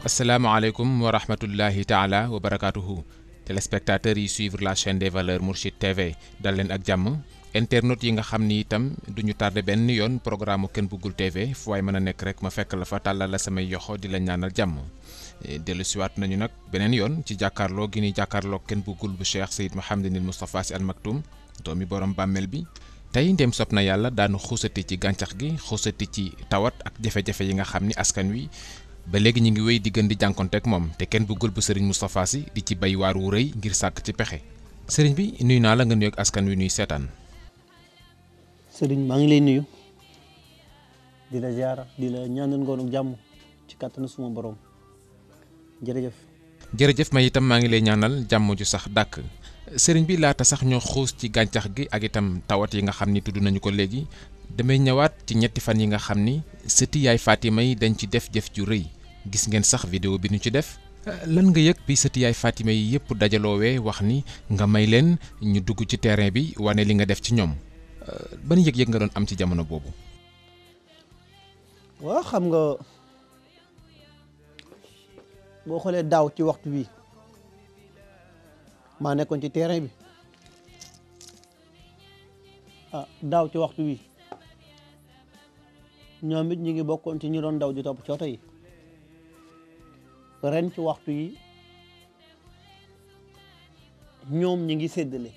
asalaamaaleykum wa rahmatullahi taala wa barakaatuhu téléspectateurs yi suivre la chaîne des valeurs Mourchid TV dal leen ak jàmm internautes yi nga xam ni itam duñu tardé benn yoon programme Ken Bougoul TV fu waay mën a nekk rek ma fekk la fa tàllal la samay yoxo di la ñaanal jàmm dellu siwaat nañu nag beneen yoon ci jàkkaarloo gi ni jàkkaarloo Ken Bougoul bu Cheikh Seyd Mouhamadinil Moustapha Sy Al Maktoum doomi borom bàmmeel bi tey ndem sopp na yàlla daanu xuusati ci gàncax gi xuusati ci tawat ak jafe-jafe yi nga xam ni askan wi ba léegi ñu ngi wéy di gën di jànkonteeg moom te Ken Bougoul bu Serigne Moustapha Sy di ci bay waar wu rëy ngir sàkk ci pexe Serigne bi nuyu naa la nga nuyoog askan wi nuy seetaan. Serigne maa ngi lay nuyu di la ziara di la ñaanal ngoonu jàmm ci kàttanu suma borom jërëjëf. jërëjëf ma itam maa ngi lay ñaanal jàmm ju sax dàkk Serigne bi laata sax ñoo xuus ci gàncax gi ak itam tawat yi nga xam ni tudd nañu ko léegi damay ñëwaat ci ñetti fan yi nga xam ni sëti yaay Fatima yi dañ ci def jëf ju rëy. gis ngeen sax vidéo bi ñu ci def lan nga yëg bi sëti yaay Fatima yi yëpp dajaloowee wax ni nga may leen ñu dugg ci terrain bi wane li nga def ci ñoom ban yëg-yëg nga doon am ci jamono boobu. waaw xam nga boo xoolee daaw ci waxtu wi maa nekkoon ci terrain bi daaw ci waxtu wi ñoom it ñu ngi bokkoon ci ñu doon daw di topp ci oto yi. ren ci waxtu yi ñoom ñi ngi séddale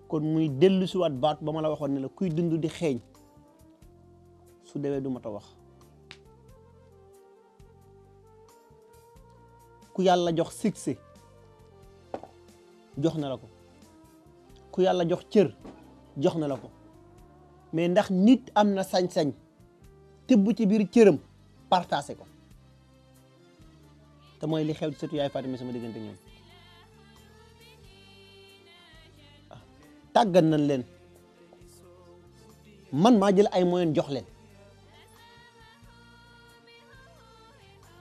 kon muy dellu si waat baat ba ma la waxoon ne la kuy dund di xeeñ su dewee du ma ta wax ku yàlla jox succès jox na la ko ku yàlla jox cër jox na la ko mais ndax nit am na sañ-sañ tibb ci biir cëram partagé ko te mooy li xew ci sëtu yaay Fatima sama diggante ñoom tàggat nañ leen man maa jël ay moyen jox leen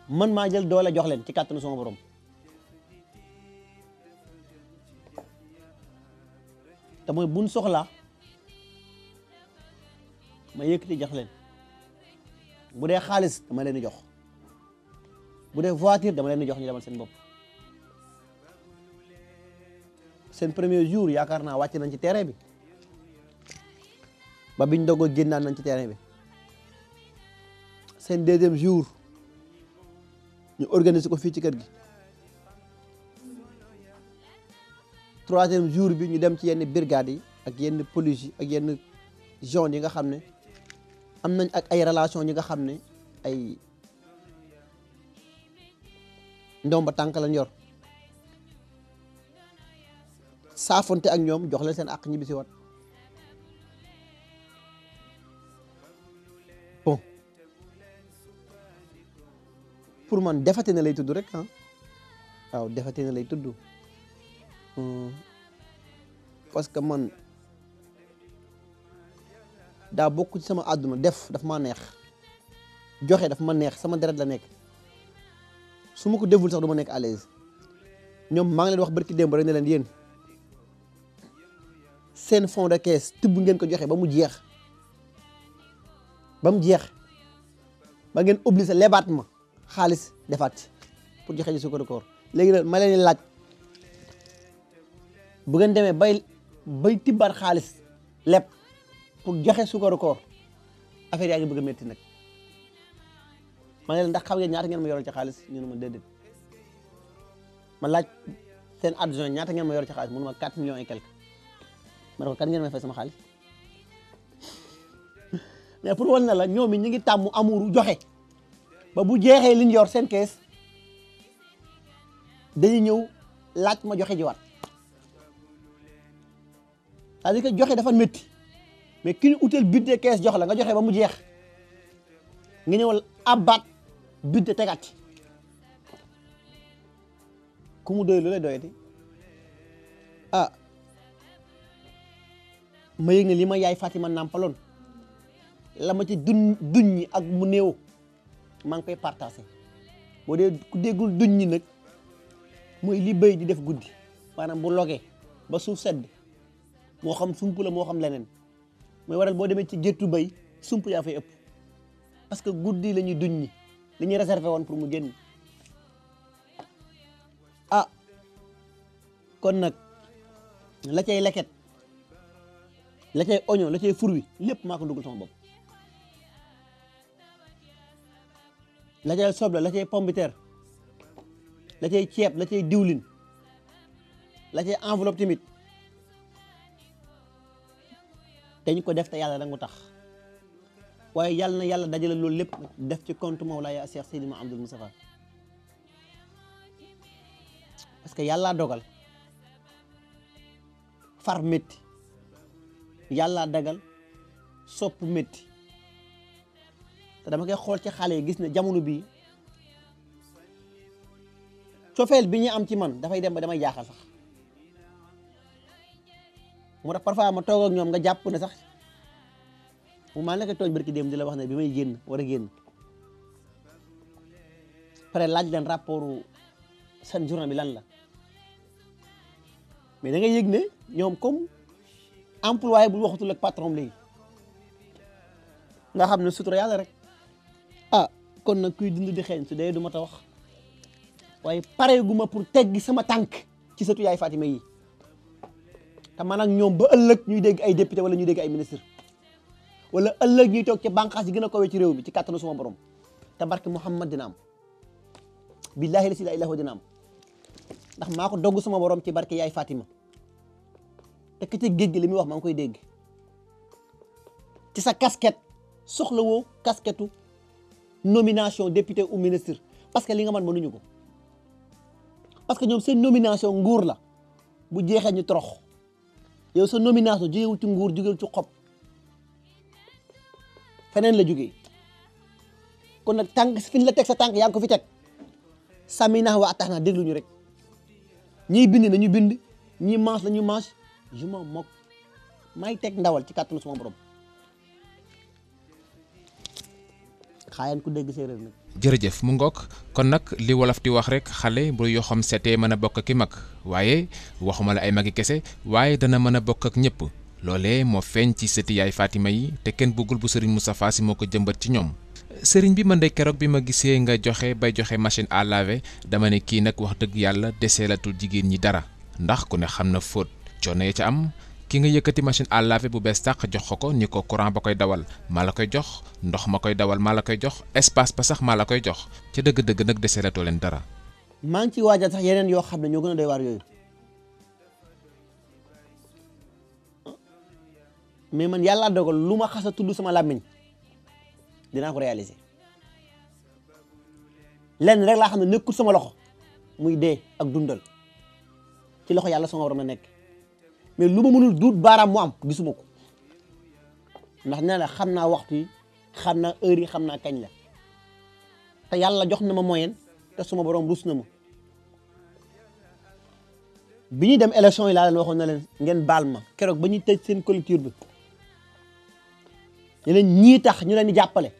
man maa jël doole jox leen ci kàttanu sama borom te mooy buñ soxlaa ma yëkkati jox leen bu dee xaalis dama leen di jox bu dee voiture dama leen di jox ñu demal seen bopp seen premier jour yaakaar naa wàcc nañ ci terrain bi ba biñ dogoo génnaan nañ ci terrain bi seen deuxième jour ñu organiser ko fii ci kër gi troisième jour bi ñu dem ci yenn brigades yi ak yenn police yi ak yenn zones yi nga xam ne am nañ ak ay relation ñi nga xam ne ay ndomba tànk lañ yor saafonte ak ñoom jox leen seen àq ñibbi si wat bon pour man defati na lay tudd rek waaw defati na lay tudd parce que man daa bokk ci sama àdduna daf maa neex joxe daf ma neex sama deret la nekk su ma ko deful sax du ma nekk à l'aise ñoom maa ngi leen wax barki démb rek ne leen yéen seen fond de caisse tibb ngeen ko joxe ba mu jeex ba ngeen obligé lebaat ma xaalis defaat ci pour joxe ci sukkaru koor léegi nag ma leen laaj bu ngeen demee bay tibbaat xaalis leb pour joxe sukkaru koor affaire yaa ngi bëgg a métti nag ma ne leen ndax xam ngeen ñaata ngeen ma yoral ci xaalis ñu ne ma déedéet ma laaj seen adjoint ñaata ngeen ma yoral ci xaalis mu ne ma 4 millions et quelque ma ne ko kan ngeen may fay sama xaalis mais pour wan na la ñoom it ñu ngi tàmm amuru joxe ba bu jeexee li ñu yor seen kees dañuy ñëw laaj ma joxe jiwaat c'est-à-dire que joxe dafa métti mais ki ñu utal budget kees jox la nga joxe ba mu jeex nga ñëwal abaat budget tegaat ci ku mu doy lu lay doyati ma yëg ne li ma yaay Fatima nàmpaloon la ma ci duñ ñi ak mu néew maa ngi koy partagé boo dee ku déggul duñ ñi nag mooy li béy di def guddi maanaam bu logee ba suuf sedd moo xam sump la moo xam leneen mooy waral boo demee ci géttu béy sump yaa fay ëpp parce que guddi la ñuy duñ ñi li ñuy réservé woon pour mu génn kon nag la cay leket la cay oignon la cay fur wi lépp maa ko dugal sama bopp la cay soble la cay pomme de terre la cay ceeb la cay diwlin la cay enveloppe tamit dañ ko def te yàlla dangu tax waaye yàlla na yàlla dajale loolu lépp def ci compte Mawlaaya Cheikh Seydi Mouhamadoul Moustapha parce que yàlla dogal far métti yàlla dagal sopp métti te dama koy xool ci xale yi gis ne jamono bii cofeel bi ñu am ci man dafay dem ba damay jaaxal sax moo tax parfois ma toog ak ñoom nga jàpp ne sax mu maa nekk tooñ barki dem di la wax ne bi may génn war a génn pare laaj leen rapport seen journée bi lan la mais da ngay yëg ne ñoom comme employé bu waxatul ak patron léegi nga xam ne sutura yàlla rek kon nag kuy dund di xeeñ su dee du ma ta wax waaye pare gu ma pour teggi sama tànk ci sëtu yaay Fatima yi te man ak ñoom ba ëllëg ñuy dégg ay député wala ñuy dégg ay ministre wala ëllëg ñuy toog ci bànqaas yi gën a kawee ci réew mi ci kàttanu suma borom te barke Muhammad dina am billahi la si la ilaha dina am ndax maa ko dogg sama borom ci barke yaay Fatima te ka ca géej gi li muy wax maa ngi koy dégg ci sa casquette soxla woo casquette nomination député ou ministre parce que li nga mën mënuñu ko parce que ñoom seen nomination nguur la bu jeexee ñu torox yow sa nomination jógewul ci nguur jógewul ci xob feneen la jógee kon nag tànk fi ñu la teg sa tànk yaa ngi ko fi teg samina wa atax naa dégluñu rek ñiy bind nañu bind ñi mange la ñu mange je m'en moque may teg ndawal ci kàttanu suma borom xaayaan ku dégg séeréer nag. jërëjëf mu ngoog kon nag li wolof di wax rek xale bu yoo xam setee mën a bokk ki mag waaye waxuma la ay magi kese waaye dana mën a bokk ak ñëpp loolee moo feeñ ci sëti yaay Fatima yi te kenn bëggul bu Serigne Moustapha Sy moo ko jëmbat ci ñoom. Serigne bi man de keroog bi ma gisee nga joxe machine à laver dama ne kii nag wax dëgg yàlla deseelatul jigéen ñi dara ndax ku ne xam na fóot coono ya ca am. ki nga yëkkati machine à laver bu bees tàq jox ko ni ko courant ba koy dawal maa la koy jox ndox ma koy dawal maa la koy jox espace ba sax maa la koy jox ca dëgg-dëgg nag deseelatoo leen dara. maa ngi ciy waajal sax yeneen yoo xam ne ñoo gën a doy waar yooyu mais man yàlla dogal lu ma xas a tudd sama làmmiñ dinaa ko réaliser lenn rek laa xam ne nekkul sama loxo muy dee ak dundal ci loxo yàlla sama waroon a nekk. mais lu ma mënul duut baaraam mu am gisuma ko ndax nee na xam naa waxtu yi xam naa heure yi xam naa kañ la te yàlla jox na ma moyen te suma borom rus na ma bi ñuy dem élection yi laa leen waxoon na leen ngeen baal ma keroog ba ñuy tëj seen collectif bi ñu leen ñii tax ñu leen di jàppale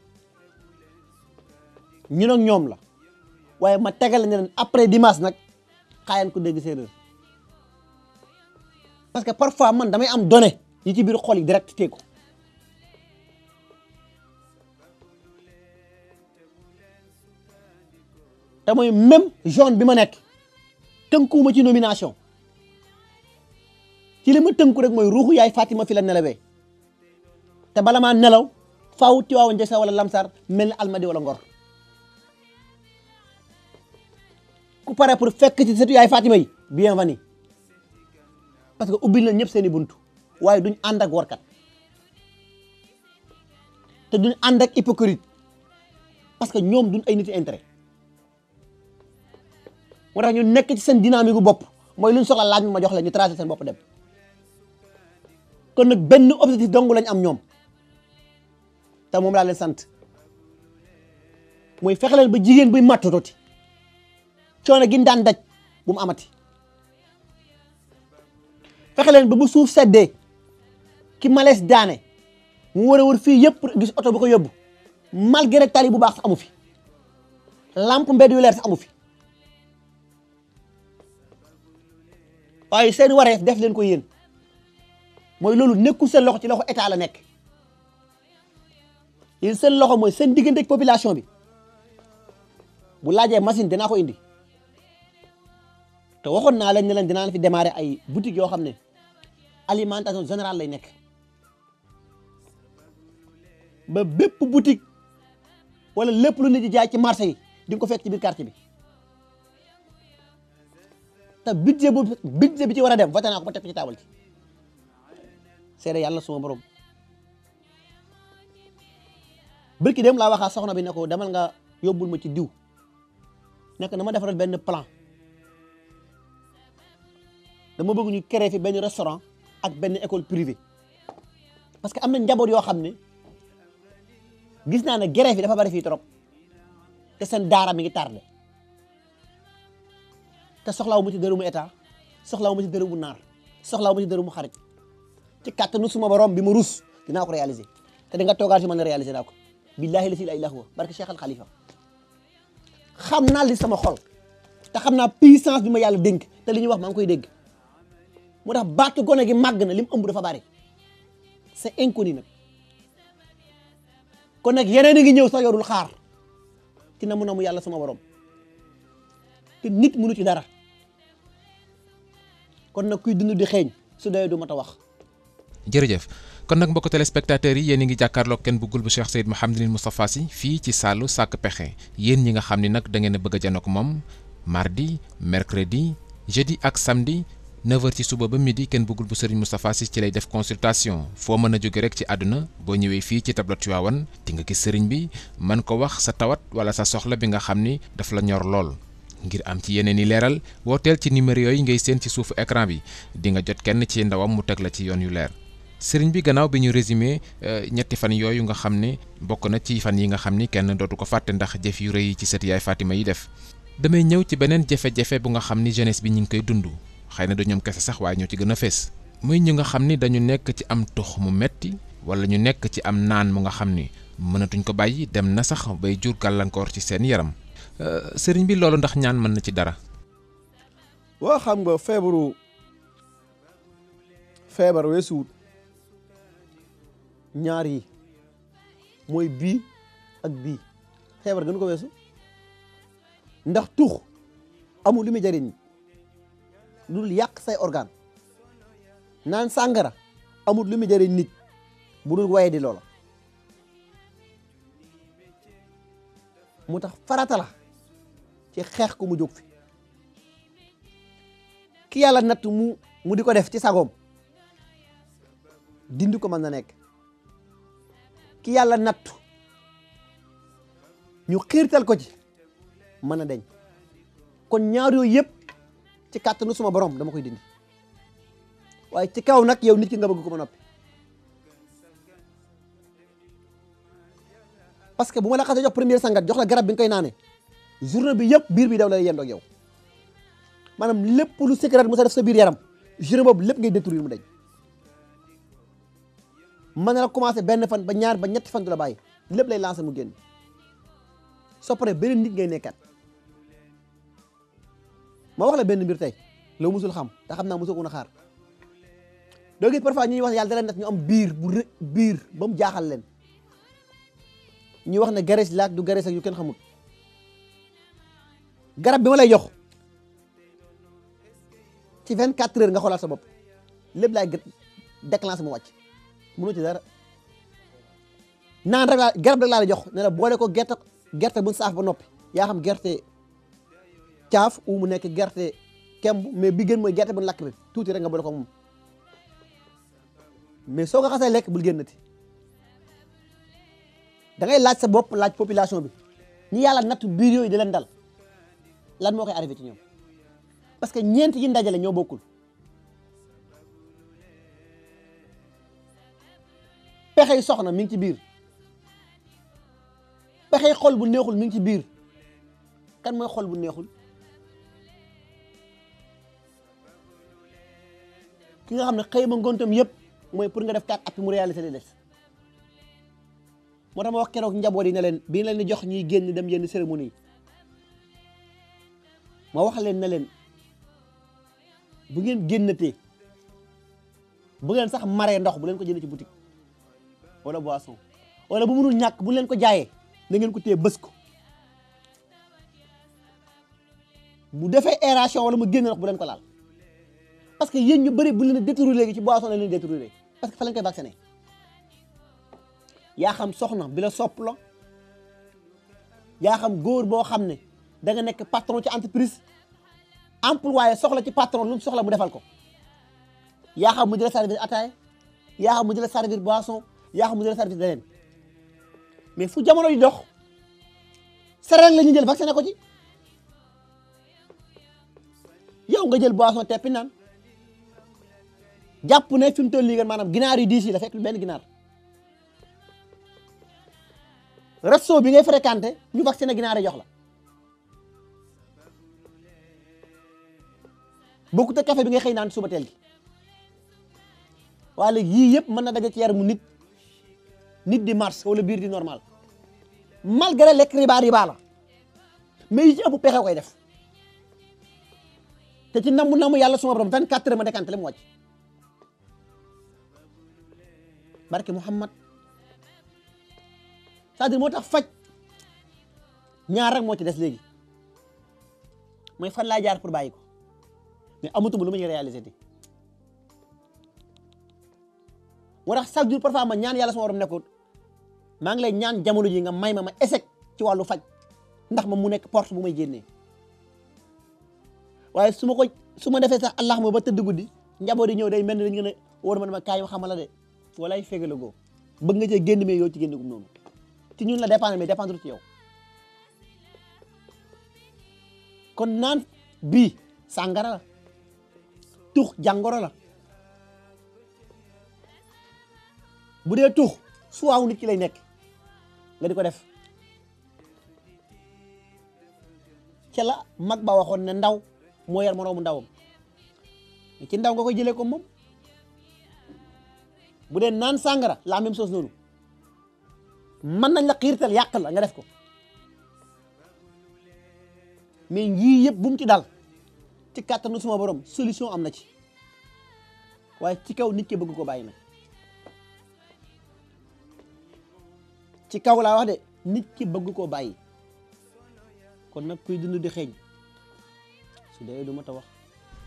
ñun ak ñoom la waaye ma tegal ne leen après dimanche nag xaayaan ko dégg séeréer parce que parfois man damay am données yi ci biir xol yi direct tee ko te mooy même zone bi ma nekk tënkuwuma ci nomination ci li ma tënku rek mooy ruuxu yaay Fatima fi la nelawee te bala maa nelaw faaw Tiwaawan Njasa wala Lamsar mel ni Almadi wala Ngor ku pare pour fekk ci setu yaay Fatima yi bienvenue parce que ubbil na ñëpp seeni buntu waaye duñ ànd ak warkat te duñ ànd ak hypocrite parce que ñoom duñ ay nit intérêt moo tax ñu nekk ci seen dynamique gu bopp mooy luñ soxla laaj ma jox la ñu tracé seen bopp dem kon nag benn objectif dong lañ am ñoom te moom laa leen sant mooy fexe leen ba jigéen buy màtt tuuti coono gi daan daj bu mu amati. fexe leen ba bu suuf seddee ki malees daane mu war a wër fii yëpp gis oto bu ko yóbbu malgré tali bu baax sax amu fi lampe mbedd yu leer sax amu fi waaye seen wareef def leen ko yéen mooy loolu nekkul seen loxo ci loxo état la nekk yéen seen loxo mooy seen diggante ak population bi bu laajee machine dinaa ko indi te waxoon naa leen ne leen dinaa fi démarrer ay boutique yoo xam ne alimentation générale lay nekk ba bépp boutique wala lépp lu nit di jaay ci marché yi di nga ko fekk ci biir quartier bi te budget bi ci war a dem voté naa ko ba teg ci taabal ci seede yàlla suma borom bërki dem laa waxaa soxna bi ne ko demal nga yóbbul ma ci diw nekk na ma defaral benn plan dama bëgg ñu créer fi benn restaurant ak benn école privée parce que am na njaboot yoo xam ne gis naa ne grève yi dafa bari fii trop te seen daara mi ngi tardé te soxlaawu mu ci dërëmu état soxlaawu mu ci dërëmu naar soxlaawu mu ci dërëmu xarit ci kàttanu suma borom bi ma rus dinaa ko réaliser te di nga toogaat si man ne réaliser naa ko billahi la ilaha illa huwa barke Cheikh Al Khalifa xam naa li sama xol te xam naa puissance bi ma yàlla dénk te li ñuy wax maa ngi koy dégg moo tax baatu gone gi màgg na li mu ëmb dafa bari c'est inconnu nag kon nag yeneen a ngi ñëw sax yorul xaar ci na mu yàlla sama borom te nit mënu ci dara kon nag kuy dund di xeeñ su doyee du mat a wax. jërëjëf kon nag mbokk téléspectateurs yi yéen a ngi jàkkaarloog Ken Bougoul bu Cheikh Seyd Mouhamadinil Moustapha Sy fii ci saalu Sàkk Pexe yéen ñi nga xam ni nag da ngeen a bëgg a janook moom mardi mercredi jeudi ak samedi 9h ci suba ba midi Ken Bougoul bu Serigne Moustapha Sy ci lay def consultation foo mën a jóge rek ci àdduna boo ñëwee fii ci tableau Tivaouane di nga gis Serigne bi mën ko wax sa tawat wala sa soxla bi nga xam ni daf la ñor lool. ngir am ci yeneen i leeral wooteel ci numéro yooyu ngay seen ci suufu écran bi di nga jot kenn ci ndawam mu teg la ci yoon yu leer. Sëriñ bi gannaaw bi ñu résumé ñetti fan yooyu nga xam ne bokk na ci fan yi nga xam ni kenn dootu ko fàtte ndax jëf yu rëy yi ci sët yaay Fatima yi def damay ñëw ci beneen jafe-jafe bu nga xam ni jeunesse bi ñu ngi koy dund xëy na du ñoom kese sax waaye ñoo ci gën a fees muy ñu nga xam ni dañu nekk ci am tux mu metti wala ñu nekk ci am naan mu nga xam ni mënatuñ ko bàyyi dem na sax bay jur gàllankoor ci seen yaram sëriñ bi loolu ndax ñaan mën na ci dara. waa xam nga feebar weesuwut ñaar yi mooy bii ak bii feebar gënu ko weesu ndax tux amul lu muy jëriñ lu dul yàq say organe naan sàngara amul lu muy jëriñ nit bu dul waye di loola mu tax farata la ci xeex ko mu jóg fi ki yàlla natt mu di ko def ci sagoom dindi ko mën na nekk ki yàlla nattu ñu xiirtal ko ci mën na deñ kon ñaar yooyu yëpp ci kàttanu suma borom dama koy dindi waaye ci kaw nag yow nit ki nga bëgg ko ma noppi parce que bu ma la xasee jox première sangat jox la garab bi nga koy naane journée bi yëpp biir bi daw la yendoo ak yow maanaam lépp lu secret mu sa def sa biir yaram journée boobu lépp ngay détruire mu deñ mën na la commencé benn fan ba ñaar ba ñetti fan du la bàyyi lépp lay lancer mu génn soo paree beneen nit ngay nekkat ma wax la benn mbir tey loo musul xam te xam naa mosoo ko na xaar doo gis parfois ñuy wax yàlla da leen nag ñu am biir ba mu jaaxal leen ñuy wax ne gares laak du gares ak yu kenn xamul garab bi ma lay jox ci 24 heures nga xoolaat sa bopp lépp laay déclenché mu wàcc mënoo ci dara naan rek garab rek laa la jox ne la boole ko gerte bu saaf ba noppi yaa xam gerte caaf ou mu nekk gerte kemb mais bi gën mooy gerte bu lakk bi tuuti rek nga boole ko moom mais soo ko xasee lekk bul génnati da ngay laaj sa bopp laaj population bi ñi yàlla nattu biir yooyu di leen dal lan moo koy arrivé ci ñoom parce que ñeent yi ndajale ñoo bokkul pexey soxna mi ngi ci biir pexey xol bu neexul mi ngi ci biir kan mooy xol bu neexul ki nga xam ne xëy ma ngontam yëpp mooy pour nga def 4 at mu réaliser li des moo tax ma wax keroog njaboot yi ne leen bi leen di jox ñuy génn dem yenn cérémonie yi ma wax leen ne leen bu ngeen génnatee bu ngeen sax maree ndox bu leen ko jënd ci boutique wala boisson wala bu mënul ñàkk bu leen ko jaayee na ngeen ko téye bës ko bu defee aération wala mu génn ndox bu leen ko laal parce que yéen ñu bëri bu leen détruire léegi ci boisson la leen détruire parce que fa lañ koy vacciné yaa xam soxna bi la sopp la yaa xam góor boo xam ne da nga nekk patron ci entreprise employé soxla ci patron lu mu soxla mu defal ko yaa xam mu di la servir ataaya yaa xam mu di la servir boisson yaa xam mu di la servir leneen mais fu jamono di dox seringue la ñuy jël vacciné ko ci yow nga jël boisson teppi naan jàpp ne fi mu toll nii gan maanaam ginaar yu diis yi la fekk benn ginaar resto bi ngay fréquenté ñu vacciné ginaar yi jox la bokkut ak café bi ngay xëy naan suba teel gi waaye léegi yii yëpp mën na daje ci yaramu nit di mars wala biir di normal malgré lekk riba la mais yi ci ëpp pexe koy def te ci namu yàlla suma borom 24 heures ma décanté mu wàcc barke Muhammad c'est-à-dire moo tax faj ñaar rek moo ci des léegi mooy fan laa jaar pour bàyyi ko mais amatuma lu ma ñuy réaliser ti moo tax chaque jour parfois ma ñaan yàlla sama borom nekkul maa ngi lay ñaan jamono ji nga may ma échec ci wàllu faj ndax ma mu nekk porte bu may génnee waaye su ma defee sax allah ma ba tëdd guddi njaboot yi ñëw day mel ni dañ gën a wóor ma ne ma kaay ma xamal la de walaay fegala goo bëgg nga cee génn mais yow ci génn gum noonu ci ñun la dépendre mais dépendre ci yow kon naan bii sàngara la tux jàngoro la bu dee tux suwaawu nit ki lay nekk nga di ko def ca la mag ba waxoon ne ndaw moo yar moroomu ndawam ci ndaw nga koy jëlee ko moom bu dee naan sàngara la même chose noonu mën nañ la xiirtal yàq la nga def ko mais yii yëpp bu mu ci dal ci kàttanu suma borom solution am na ci waaye ci kaw nit ki bëgg ko bàyyi nag ci kaw laa wax de nit ki bëgg koo bàyyi kon nag kuy dund di xeeñ su dee du ma ta wax.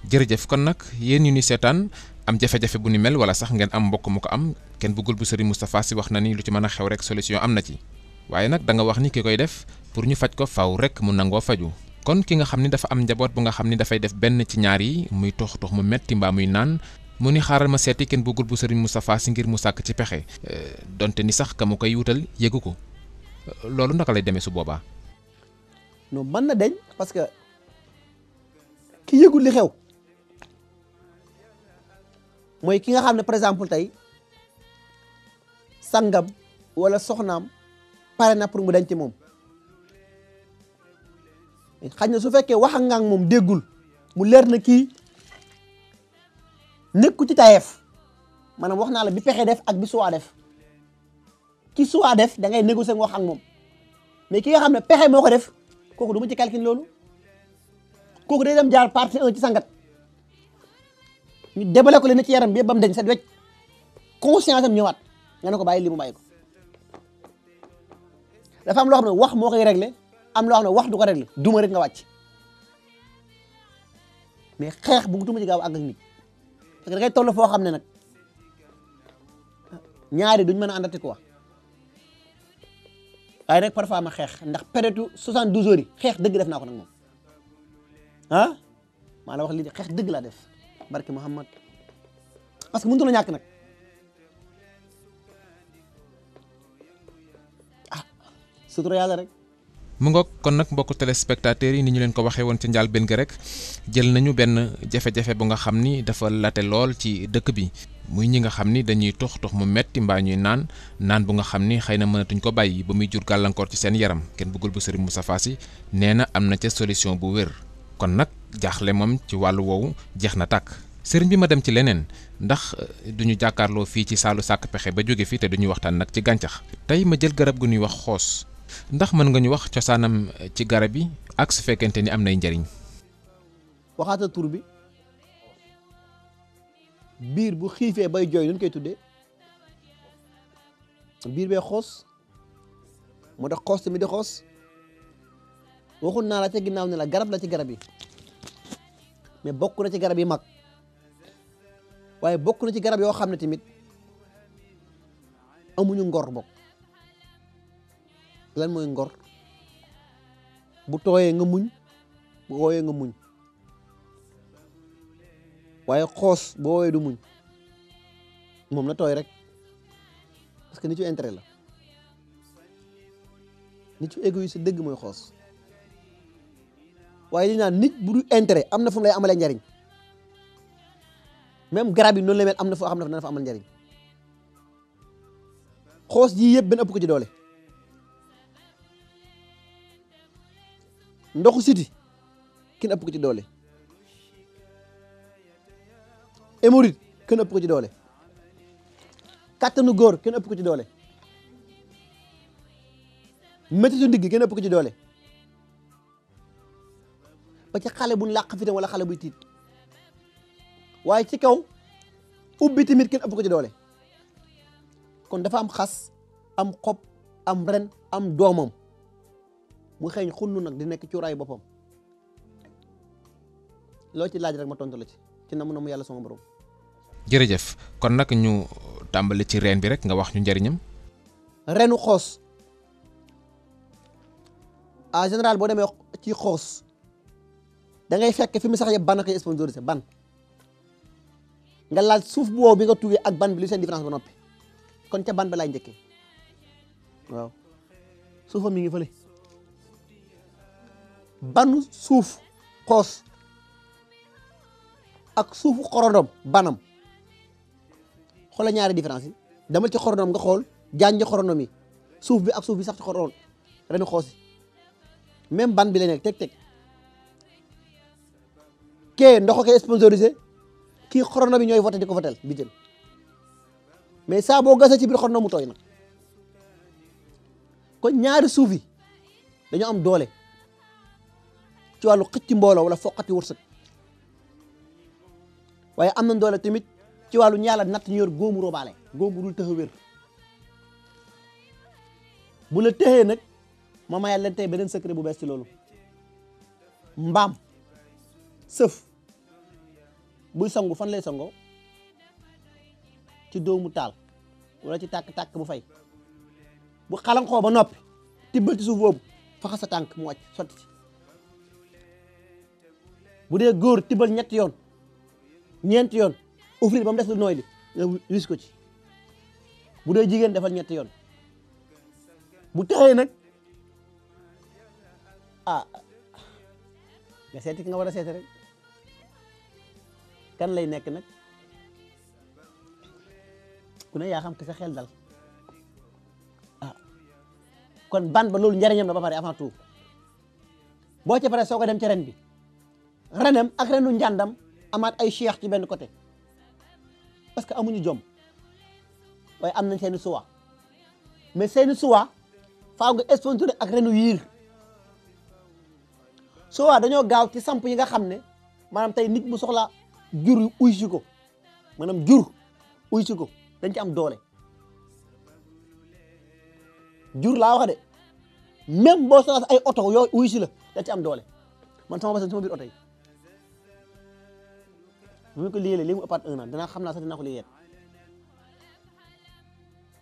jërëjëf kon nag yéen ñu ni seetaan am jafe-jafe bu ni mel wala sax ngeen am mbokk mu ko am kenn bëggul bu Serigne Moustapha Sy wax na ni lu ci mën a xew rek solution am na ci waaye nag da nga wax ni ki koy def pour ñu faj ko faw rek mu nangoo faju kon ki nga xam ni dafa am njaboot bu nga xam ni dafay def benn ci ñaar yi muy tox mu metti mbaa muy naan mu ni xaaral ma seeti kenn bëggul bu Serigne Moustapha Sy ngir mu sàkk ci pexe donte ni sax ka mu koy wutal yëgu ko loolu naka lay demee su boobaa. non mën na deñ parce que ki yëgul li xew mooy ki nga xam ne par exemple tey sangam wala soxnaam pare na pour mu denc moom xaj na su fekkee wax ak nga moom déggul mu leer na kii nekku ci tayeef maanaam wax naa la bi pexe def ak bi suwaa def ki suwaa def da ngay négocier nga wax ak moom mais ki nga xam ne pexe moo ko def kooku du ma ci calcul loolu kooku day dem jaar partie 1 ci sangat ñu débale ko leen ci yaram bi yëpp ba mu deñ set wecc conscience am ñëwaat nga ne ko bàyyi li mu bàyyi ko dafa am loo xam ne wax moo koy réglé am loo xam ne wax du ko réglé duma rek nga wàcc mais xeex bu tuma ci gaaw àgg ak nit parce que da ngay toll foo xam ne nag ñaari duñ mën a àndati quoi waaye nag parfois ma xeex ndax période 72 heures yi xeex dëgg def naa ko nag moom ah maa la wax lii xeex dëgg laa def barke Muhammad parce que mënutu la ñàkk nag ah sutura yàlla rek. mu ngoog kon nag mbokku téléspectateurs yi ni ñu leen ko waxee woon ci njaal benn gi rek jël nañu benn jafe-jafe bu nga xam ni dafa late lool ci dëkk bi muy ñi nga xam ni dañuy tox mu metti mbaa ñuy naan bu nga xam ni xëy na mënatuñ ko bàyyi ba muy jur gàllankoor ci seen yaram kenn bëggul bu Serigne Moustapha Sy nee na am na ca solution bu wér kon nag jaaxle moom ci wàllu woowu jeex na tàkk sëriñ bi ma dem ci leneen ndax duñu jàkkaarloo fii ci saalu sàkk pexe ba jóge fii te duñuy waxtaan nag ci gàncax tey ma jël garab gu ñuy wax xoos ndax mën nga ñu wax cosaanam ci garab yi ak su fekkente ni am nay njariñ. waxaata tur bi biir bu xiifee bay jooy nu ñu koy tuddee biir bee xoos moo tax xoos tamit di xoos waxul naa la ca ginnaaw ne la garab la ci garab yi mais bokk na ci garab yi mag waaye bokk na ci garab yoo xam ne tamit amuñu ngor bokk. lan mooy ngor bu tooyee nga muñ bu wooyee nga muñ waaye xoos boo wooyee du muñ moom na tooy rek parce que nit yu intérêt la nit yu égoïste dëgg mooy xoos waaye li naan nit bu du intérêt am na fu mu lay amalee njariñ même garab yi noonu la mel am na foo xam ne dana fa amal njariñ xoos ji yëpp benn ëpp ko ci doole ndoxu siti kenn ëpp ko ci doole hémorroïde kenn ëpp ko ci doole kàttanu góor kenn ëpp ko ci doole métitu ndigg kenn ëpp ko ci doole ba ci xale bu làq fitam wala xale buy tiit waaye ci kaw ubbi tamit kenn ëpp ko ci doole kon dafa am xas am xob am ren am doomam mu xeeñ xunnu nag di nekk cuuraayu boppam loo ci laaj rek ma tontu la ci namu namu yàlla sama borom. jërëjëf kon nag ñu tàmbali ci reen bi rek nga wax ñu njëriñam. reenu xoos en général boo demee ci xoos da ngay fekk fi mu sax yëpp ban a koy sponsorisé ban nga laal suuf bu wow bi nga tuggee ak ban bi li seen différence ba noppi kon ca ban ba laay njëkkee waaw suufam mi ngi fële. banu suuf xoos ak suufu xorondom banam xoola ñaari différence yi dama ci xorondom nga xool janj xorondom yi suuf bi ak suuf bi sax ci xorondom renu xoos yi même ban bi la nekk teg kee ndox koy sponsorisé kii xorondom yi ñooy voté di ko votel bi jël mais saa boo gasee ci biir xorondom mu tooy nag kon ñaari suuf yi dañoo am doole ci wàllu xëcc mbooloo wala foqati wërsëg waaye am na doole tamit ci wàllu ñaala natt ñu yor góomu robaale góomu dul tëx a wér bu la tëxee nag ma mayal leen tey beneen secret bu bees ci loolu mbaam sëf buy sangu fan lay sangoo ci doomu taal wala ci tàkk-tàkk bu fay bu xalankoo ba noppi tibbal ci suuf boobu faxa sa tànk mu wàcc sotti ci bu dee góor tibbal ñetti yoon ñeenti yoon offrir ba mu des lu nooy li nga wis ko ci bu dee jigéen defal ñetti yoon bu taxee nag nga seeti ki nga war a seeti rek kan lay nekk nag ku ne yaa xam ke sa xel dal kon ban ba loolu njariñam la ba pare avant tout boo ca pare soo ko dem ca ren bi renem ak renu njàndam amaat ay cheikh ci benn côté parce que amuñu jom waaye am nañ seeni suwa mais seeni suwa faaw nga sponsoré ak renu yiir suwa dañoo gaaw ci samp yi nga xam ne maanaam tey nit bu soxla jur uy si ko maanaam jur uy si ko dañ ci am doole jur laa wax de même boo soxla ay oto yooyu uy si la dañ ci am doole man sama bas sama biir oto yi bu ñu ko liggéeyee li mu ëppaat 1 an danaa xam naa sax dinaa ko liggéeyal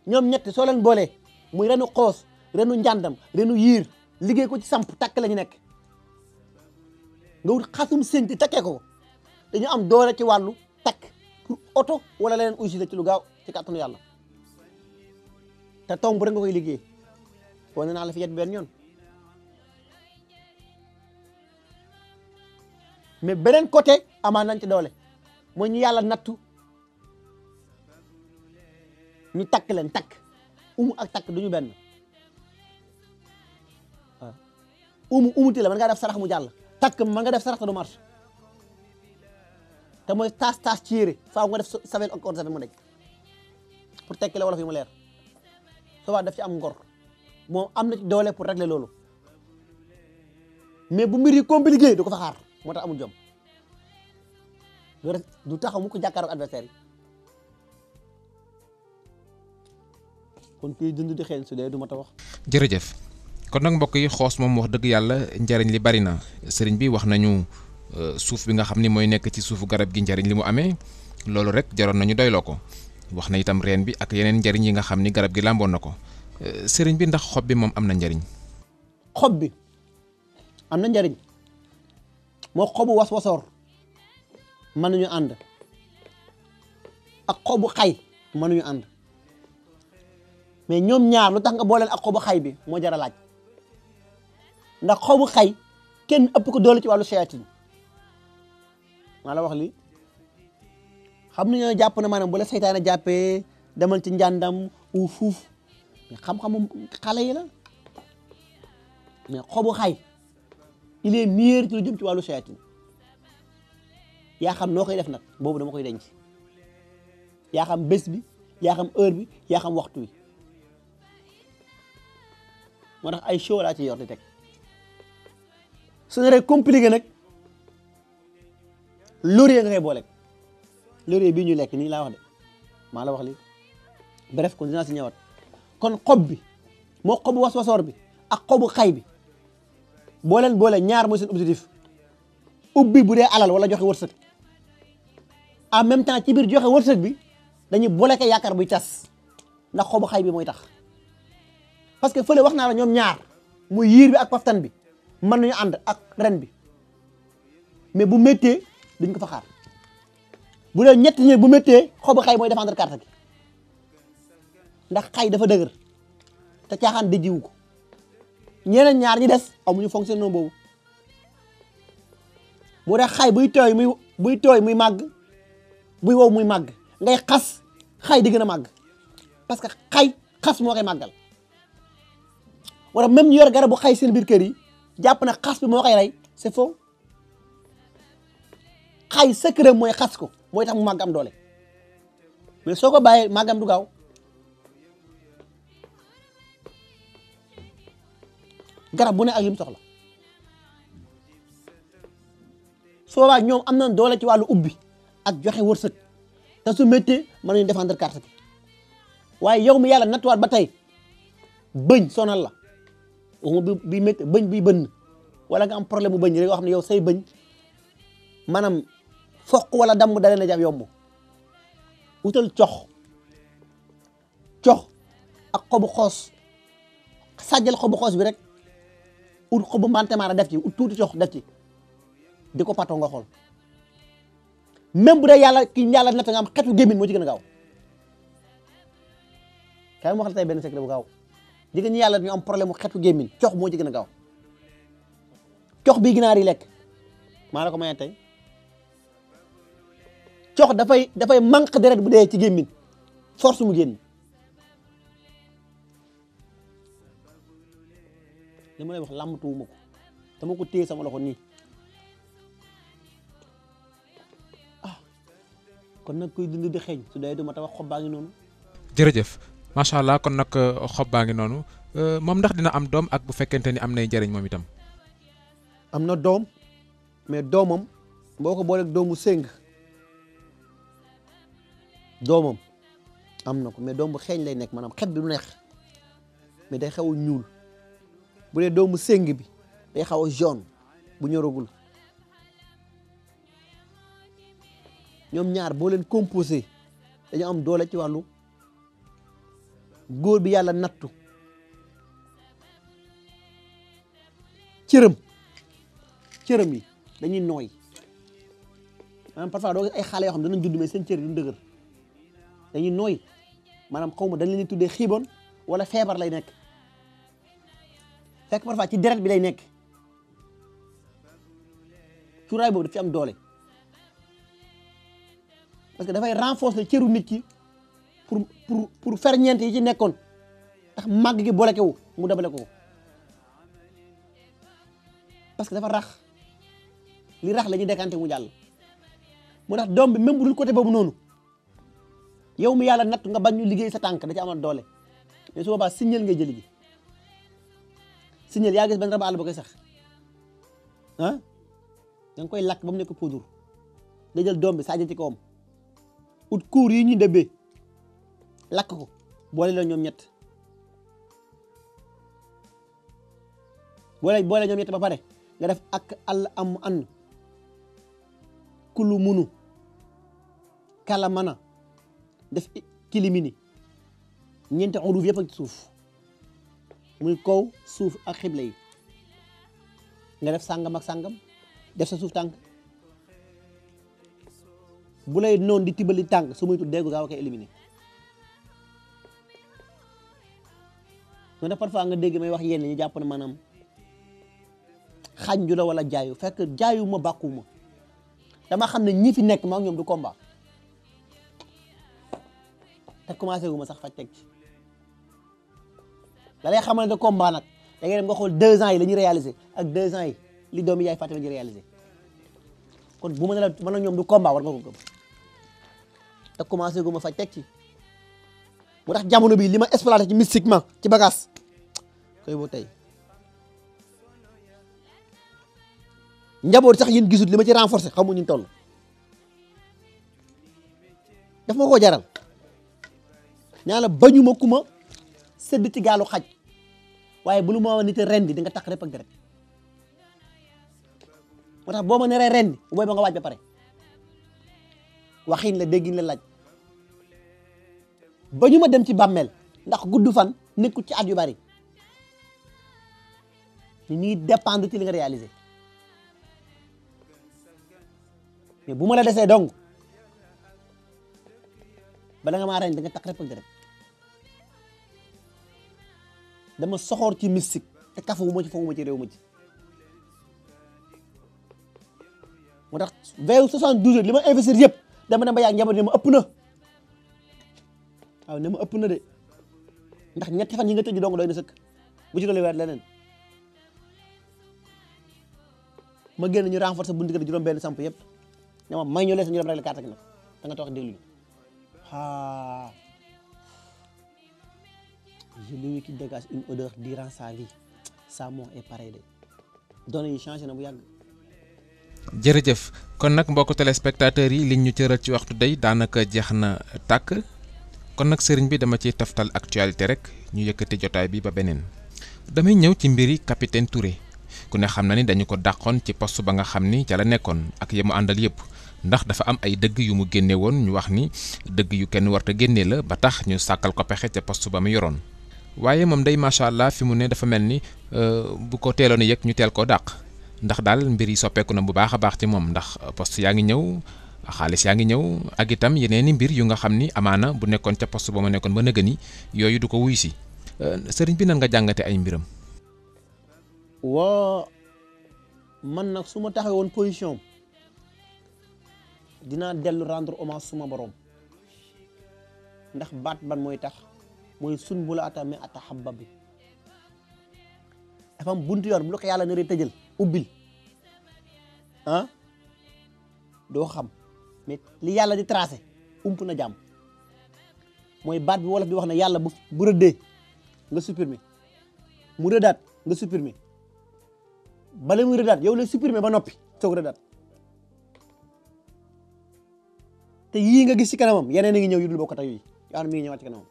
ñoom ñett soo leen boolee muy renu xoos renu njàndam renu yiir liggéey ko ci samp takk la ñu nekk nga wut xasum sénti takkee ko dañu am doole ci wàllu takk pour oto wala leneen uy si la ci lu gaaw ci kàttanu yàlla te tomb rek nga koy liggéey wane naa la fi yet benn yoon mais beneen côté amaan nañ ci doole mooy ñu yàlla nattu ñu takk leen takk umu ak takk du ñu benn waaw umuti la mën ngaa def sarax mu jàll takk mën nga def sarax te du marche te mooy taas ci yére faaw nga def savel ak ordre mu nekk pour tekki la wala fi mu leer soo waa def ci am ngor moom am na ci doole pour régler loolu mais bu mbir yi compliqué du ko fa xaar moo tax amul jom du taxaw mu ko jàkkaaroog adversaire yi kon kuy dund di xeel su dee du ma ta wax. jërëjëf kon nag mbokk yi xoos moom wax dëgg yàlla njariñ li bari na sëriñ bi wax nañu suuf bi nga xam ni mooy nekk ci suufu garab gi njariñ li mu amee loolu rek jaroon nañu doyloo ko wax na itam reen bi ak yeneen njariñ yi nga xam ni garab gi làmboon na ko sëriñ bi ndax xob bi moom am na njariñ. xob bi am na njariñ moo xobu was-wasoor mën nañu ànd ak xobu xay mënuñu ànd mais ñoom ñaar lu tax nga booleen ak xobu xay bi moo jar a laaj ndax xobu xay kenn ëpp ko doole ci wàllu shayatin maa la wax li xam nañoo jàpp na maanaam bu la seytaane jàppee demal ci njàndam u fuuf mais xam-xamu xale yi la mais xobu xay il est meilleur ci lu jëm ci wàllu shayatin yaa xam noo koy def nag boobu dama koy denc yaa xam bés bi yaa xam heure bi yaa xam waxtu wi moo tax ay show laa ci yor di teg su ne rek compliqué nag laurier nga koy boole laurier bii ñu lekk nii laa wax de maa la wax li bref kon dinaa si ñëwaat kon xob bi moo xobu was-wasoor bi ak xobu xay bi boole ñaar mooy seen objectif ubbi bu dee alal wala joxe wërsëg en même temps ci biir joxe wërsëg bi dañuy bloqué yaakaar buy tas ndax xobu xay bi mooy tax parce que fële wax naa la ñoom ñaar muy yiir bi ak paftan bi mën nañu ànd ak ren bi mais bu méttee duñ ko fa xaar bu dee ñetti ñi bu méttee xobu xay mooy défendre carte gi ndax xay dafa dëgër te caaxaan dëjjiwu ko ñeneen ñaar ñi des amuñu fonctionnement boobu bu dee xay buy tooy muy màgg buy wow muy màgg ngay xas xay di gën a màgg parce que xay xas moo koy màggal wala même ñu yor garabu xay seen biir kër yi jàpp na xas bi moo koy rey c'est faux xay secret mooy xas ko mooy tax mu màgg am doole mais soo ko bàyyee màggam du gaaw garab bu ne ak lim soxla soo waa ñoom am nañ doole ci wàllu ubbi ak joxe wërsëg te su méttee mën nañu défendre carte bi waaye yow mi yàlla nattuwaat ba tey bëñ sonal la waxuma bi métti bëñ biy bënn wala nga am problème bu bëñ rek yoo xam ne yow say bëñ maanaam foq wala damm dalee na jàpp yomb utal cox ak xobu xoos sàjjal xobu xoos bi rek ut xobu mbantemaara def ci ut tuuti cox def ci di ko patoo nga xool même bu dee yàlla ki yàlla natt nga am xetu gémmiñ moo ci gën a gaaw kay ma wax la tey benn secret bu gaaw jigéen ñi yàlla ñu am problème mu xetu gémmiñ cox moo ci gën a gaaw cox bii ginaar yi lekk maa la ko mayee tey cox dafay manque deret bu dee ci gémmiñ force mu génn li ma lay wax làmbatuwuma ko dama ko téye sama loxo nii kon nag kuy dund di xeeñ su dee du ma ta wax xob baa ngi noonu. jërëjëf macha allah kon nag xob baa ngi noonu moom ndax dina am doom ak bu fekkente ni am nay njëriñ moom itam. am na doom mais doomam boo ko booleeg doomu séng doomam am na ko mais doom bu xeeñ lay nekk maanaam xet bi du neex mais day xaw a ñuul bu dee doomu séng bi day xaw a jaune bu ñoragul. ñoom ñaar boo leen composé dañu am doole ci wàllu góor bi yàlla nattu cërëm yi dañuy nooy maanaam parfois doo gis ay xale yoo xam ne danañ judd mais seen cër yi duñ dëgër dañuy nooy maanaam xaw ma dañ leen tuddee xiibon wala feebar lay nekk fekk parfois ci deret bi lay nekk cuuraay boobu daf ci am doole parce que dafay renforcer cëru nit ki pour ferñeent yi ci nekkoon ndax màgg gi boleke wu mu dabale ko parce que dafa rax li rax la ñuy décanté mu jàll moo tax doom bi même bu dul côté boobu noonu yow mi yàlla natt nga bañ ñu liggéey sa tànk da ci amal doole mais su boobaa signal ngay jëli ji signal yaa gis benn rab àll ba koy sax ah da nga koy lakk ba mu nekk poudre nga jël doom bi saa ci kawam ut kuur yi ñuy dëbbee lakk ko boole la ñoom ñett boole ñoom ñett ba pare nga def ak àll am ànd kulu munu kala mana def kilimini ñeenti uruf yëpp ak suuf muy kaw suuf ak xibla yi nga def sàngam ak sàngam def sa suuf tànk bu lay noonu di tibali tànk su muy tudd déggu gaaw a koy éliminer moo tax parfois nga dégg may wax yenn ñu jàpp ne maanaam xànju la wala jaayu fekk jaayu ma bàkkuwuma dama xam ne ñi fi nekk maa ngi ñoom du combat te commencé gu ma sax faj teg ci la lay xamal ne de combat nag da ngay dem nga xool 2 ans yi la ñuy réalisé ak 2 ans yi li doomi yaay Fatima ji réalisé kon bu ma ne la man ak ñoom du combat war nga ko gëm te commencé gu ma faj teg ci moo tax jamono bii li ma exploité ci mystiquement ci bagage koy boo tey njaboot sax yéen gisut li ma ci renforcer xamu ñu toll daf ma koo jaral ñaa la bañu ma ku ma sëdd ci gaalu xaj waaye bu lu ma nit rendi di nga tax rep ak deret moo tax boo ma neree rendi bu booy ba nga waaj ba pare waxin la déggin la laaj bañu ma dem ci bàmmeel ndax gudd fan nekkul ci at yu bari ni ñuy dépendre ci li nga réalisé mais bu ma la desee dong bala nga maa rendi di nga tax rep ak deret dama soxoor ci mystique te kafu ma ci foofu ma ci réew ma ci moo tax veille 72 heures li ma investir yëpp dama dem ba yàgg njaboot ne ma ëpp na waaw ne ma ëpp na de ndax ñetti fan yi nga tëj dong doy na sëkk bu ci doole weer leneen ma génn ñu renforcer buntu kër juróom benn samp yëpp ne ma may ñu lees ñu dem rek la carte gi nag da nga toog déglu ah lui qui dégage une odeur durant sa vie ça moom est pareil de données yi changé na bu yàgg. jërëjëf kon nag mbokk téléspectateurs yi liñ ñu cëral ci waxtu day daanaka jeex na tàkk kon nag sëriñ bi dama ciy taftal actualité rek ñu yëkkati jotaay bi ba beneen damay ñëw ci mbiri capitaine Touré ku ne xam na ni dañu ko dàqoon ci poste ba nga xam ni ca la nekkoon ak yemu àndal yëpp ndax dafa am ay dëgg yu mu génne woon ñu wax ni dëgg yu kenn warta génne la ba tax ñu sàkkal ko pexe ca poste ba mu yoroon waaye moom day macha allah fi mu ne dafa mel ni bu ko teeloon a yëg ñu teel koo dàq ndax daal mbir yi soppeeku na bu baax a baax ci moom ndax poste yaa ngi ñëw xaalis yaa ngi ñëw ak itam yeneeni mbir yu nga xam ni amaana bu nekkoon ca poste ba ma nekkoon ba nëgëni yooyu du ko wuy si sëriñ bi nan nga jàngate ay mbiram. waa man nag su ma taxee woon position dinaa dellu rendre hommage suma borom ndax baat ban mooy tax mooy sun bu la atame atahabba bi dafa am buntu yoon bu la ko yàlla naree tëjal ubbil ah doo xam mais li yàlla di tracé ump na jàmm mooy baat bi wolof di wax ne yàlla bu rëddee nga supprimer mu rëddaat nga supprimer bala muy rëddaat yow lay supprimer ba noppi soog rëddaat te yii nga gis ci kanamam yeneen a ngi ñëw yu dul bokkut ak yii yaa mi ngi ñëwaat ci kanamam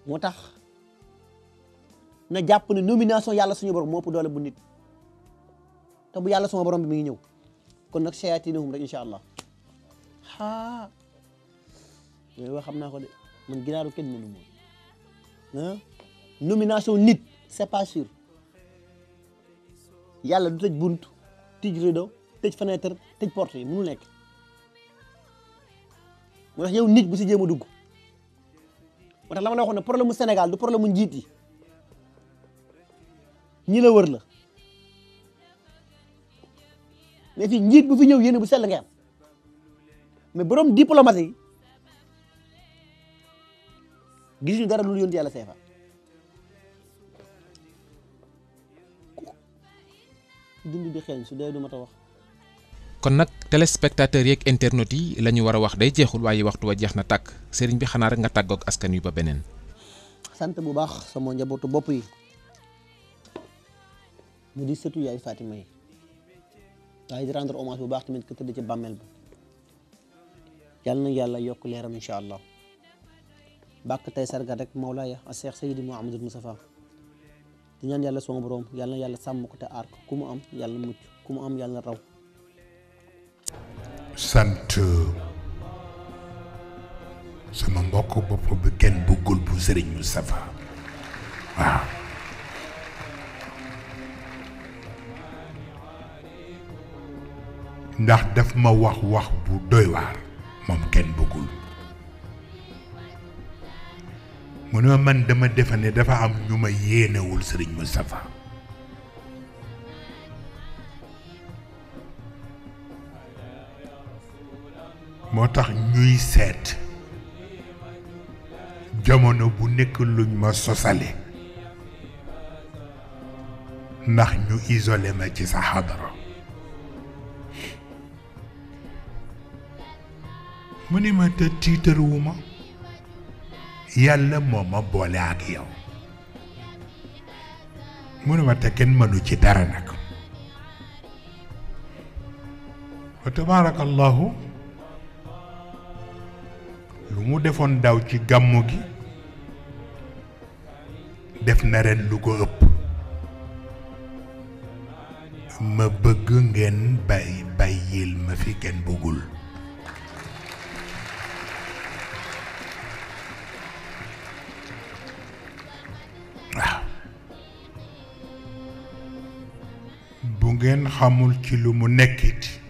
moo tax na jàpp ne nomination yàlla suñu borom moo ëpp doole bu nit te bu yàlla suma borom bi mi ngi ñëw kon nag shayatinahum rek incha allah yooyu wax xam naa ko de man ginaaru kenn mënu moom nomination nit c'est pas sûr yàlla du tëj bunt tëj rideau tëj fenêtre tëj porte yi mënu nekk moo tax yow nit bu si jéem a dugg moo tax la ma la waxoon ne problème mu Sénégal du problème mu njiit yi ñi la wër la mais fii njiit bu fi ñëw yéene bu sell nga am mais borom diplomatie yi gisuñu dara lu yónni yàlla seefa dund bi xeeñ su dee du ma ta wax. kon nag téléspectateurs yeeg internautes yi la ñu war a wax day jeexul waaye waxtu wa jeex na tàkk sëriñ bi xanaa rek nga tàggoog askan wi ba beneen. sant bu baax sama njabootu bopp yi mu di sëtu yaay Fatima yi waaye di rendre hommage bu baax tamit ka tëdd ci bàmmeel ba yàlla na yàlla yokk leeram incha allah bàkk tey sargal rek Mawlaaya a Cheikh Seydi Mouhamadul Moustapha di ñaan yàlla sama borom yàlla na yàlla sàmm ko te aar ko ku mu am yàlla mucc ku mu am yàlla na raw. sant sama mbokk bopp bi kenn bëggul bu Serigne Moustapha waaw ndax daf ma wax bu doy waar moom kenn bëggul mu ne man dama defe ne dafa am ñu ma yéenewul Serigne Moustapha moo tax ñuy seet jamono bu nekk luñ ma sosale ndax ñu isolé ma ci sa xadara mu ni ma te tiitaruwuma yàlla moo ma boole ak yow mu ne ma te kenn mënu ci dara nag wa tabaarakallahu lu mu defoon daw ci gàmmu gi def na ren lu ko ëpp ma bëgg ngeen bàyyil ma fi kenn bëggul waaw bu ngeen xamul ci lu mu nekkit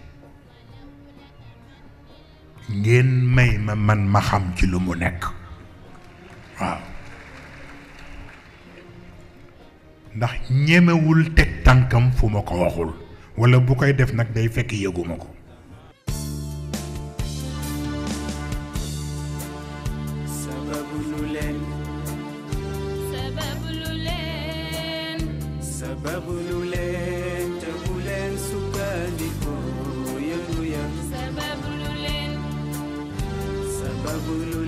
ngeen may man ma xam ci lu mu nekk waaw ndax ñemewul teg tànkam fu ma ko waxul walla bu koy def nag day fekk yëguma ko Sababulu